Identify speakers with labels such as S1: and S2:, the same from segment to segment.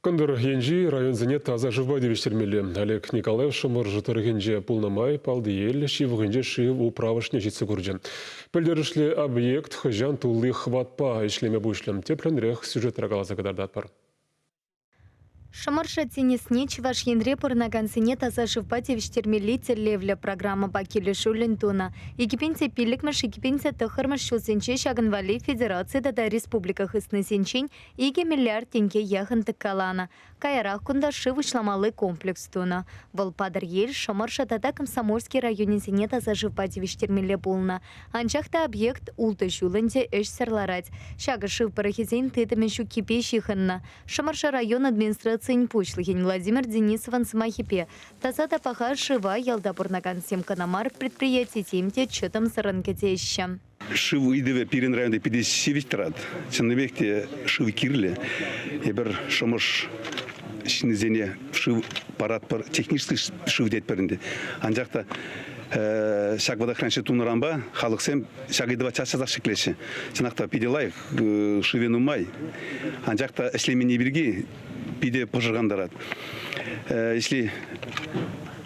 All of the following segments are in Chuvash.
S1: Кӑнтӑр енчи районсене таса шывпа тивӗҫтермелле. Олег Николаев Шӑмӑршӑ тӑрӑхӗнче пулнӑ май Палтиел ҫывӑхӗнче шыв управӑшне ҫитсе курчӗ. Пӗлтерӗшлӗ объект хӑҫан тулли хӑватпа ӗҫлеме пуҫлӗ, тӗплӗнрех сюжетра каласа кӑтартатпӑр.
S2: Шӑмӑршӑ тинӗсне Чӑваш Енре пурӑнакансене таса шывпа тивӗҫтермелли тӗллевлӗ программӑпа килӗшӳллӗн тунӑ. 2005-мӗш, 2009-мӗш ҫулсенче ҫакӑн валли федераци тата республика хыснисенчен 2 миллиард тенке яхӑн тӑккаланӑ. Каярах кунта шыв уҫламалли комплекс тунӑ. Вӑл Патӑрьел, Шӑмӑршӑ тата Комсомольски районӗсене таса шывпа тивӗҫтермелле пулнӑ. Анчах та объект ултӑ ҫул ӗнтӗ ӗҫсӗр ларать. Ҫакӑ шыв пӑрӑхӗсен тытӑмӗ ҫуккипе ҫыхӑннӑ. Шӑмӑршӑ район администрацийӗн пуҫлӑхӗн Владимир Денисовӑн сӑмахӗпе, таса та паха шыва ялта пурӑнакансем кӑна мар, предприятисем те чӑтӑмсӑррӑн кӗтеҫҫӗ.
S3: Шыв ыйтӑвӗ пирӗн районта питӗ ҫивӗч тӑрать. Чӑннипех те шыв кирлӗ. Эпир Шӑмӑш ҫыннисене шыв паратпӑр, технический шыв тетпӗр ӗнтӗ. Анчах та ҫак водохранилище тунӑранпа халӑхсем ҫак ыйтӑва час-часах ҫӗклеҫҫӗ. Чӑнах та питӗ лайӑх, шывӗ нумай. Анчах та ӗҫлеменни пирки питӗ пӑшӑрхантарать. Если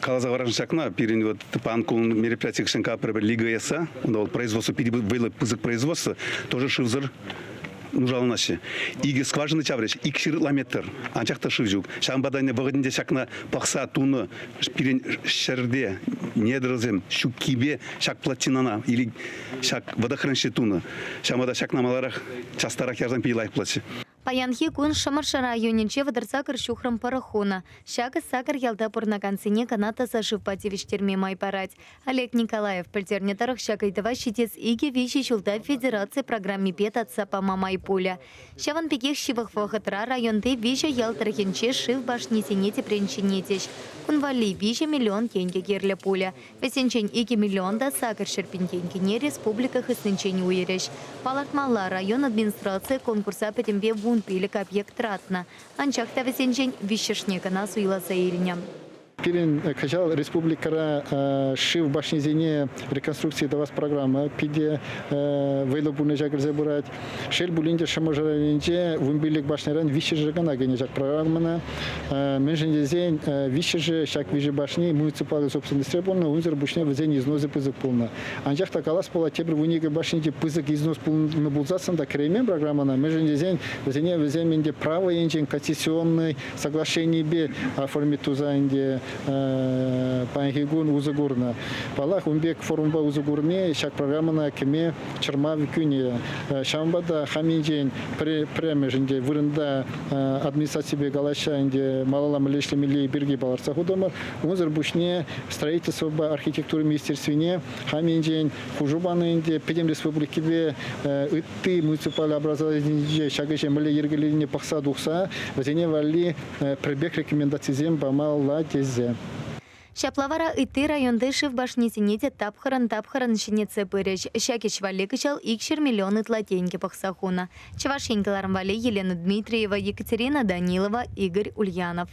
S3: каласа хӑварасшӑн ҫакна, пирӗн вот панкун мероприятие капрӗпӗр Лига ЕСА, унта вот производство питӗ вӑйлӑ пысӑк производство, тоже шывсӑр нушаланаҫҫӗ. Икӗ скважина чаврӗҫ, ик ҫырла метр, анчах та шыв ҫук. Ҫавӑнпа та вӑхӑтӗнче ҫакна пӑхса тунӑ пирӗн ҫӗрте недрӑсем ҫуккипе ҫак плотинана или ҫак водохранилище тунӑ. Ҫавӑнпа та ҫакна маларах частарах ярсан питӗ лайӑх пулатчӗ.
S2: Паянхи кун Шӑмӑршӑ районӗнче 38 ҫухрӑм пӑрӑх хунӑ. Ҫакӑ сакӑр ялта пурӑнакансене кӑна таса шывпа тивӗҫтерме май парать. Олег Николаев пӗлтернӗ тӑрӑх, ҫак ыйтӑва ҫитес икӗ-виҫӗ ҫулта федераци программипе татса пама май пулӗ. Ҫавӑн пекех ҫывӑх вӑхӑтра районти виҫӗ ял тӑрӑхӗнче шыв башнисене тӗпрен ҫӗнетӗҫ. Кун валли 3 миллион тенкӗ кирлӗ пулӗ. Вӗсенчен 2 миллион та 800 пин тенкине республика хыснинчен уйӑрӗҫ. Палӑртмалла, район администрацийӗ конкурса пӗтӗмпе 15 объект тӑратнӑ. Анчах та вӗсенчен виҫҫӗшне кӑна суйласа илнӗ.
S4: Пирӗн кӑҫал республикӑра шыв башнисене реконструкци тӑвас программа питӗ вӑйлӑ пурнӑҫа кӗрсе пырать. Шел пулин те, Шӑмӑршӑ районӗнче 15 башньӑран виҫҫӗшӗ кӑна кӗнӗ ҫак программӑна. Мӗншӗн тесен виҫҫӗшӗ ҫак виҫӗ башни муниципаллӑ собственностьре пулнӑ, унсӑр пуҫне вӗсен износӗ пысӑк пулнӑ. Анчах та калас пулать, тепӗр 12 башнинче пысӑк износ пулнӑ пулсассӑн та кӗреймен программӑна, мӗншӗн тесен вӗсене вӗсем ӗнтӗ право енчен конституционнӑй соглашенипе оформить туса ӗнтӗ паянхи кун усӑ курнӑ. Паллах, ун пек форумпа усӑ курни ҫак программӑна кӗме чӑрмав кӳнӗ. Ҫавӑнпа та хам енчен пӗрремӗш ӗнтӗ вырӑнта администраципе калаҫса ӗнтӗ малалла мӗнле ӗҫлемелли пирки палӑртса хутӑмӑр. Унсӑр пуҫне строительствӑпа архитектура министерствине хам енчен хушу панӑ ӗнтӗ пӗтӗм республикипе ытти муниципаллӑ образованисенче ҫак ӗҫе мӗнле йӗркеленине пӑхса тухса вӗсене валли пӗр пек рекомендацисем памалла тесе.
S2: Ҫапла вара ытти районти шыв башнисене те тапхӑрӑн-тапхӑрӑн ҫӗнетсе пырӗҫ. Ҫак ӗҫ валли кӑҫал 200 миллион ытла тенкӗ пӑхса хунӑ. Чӑваш Ен кӑларӑм валли Елена Дмитриева, Екатерина Данилова, Игорь Ульянов.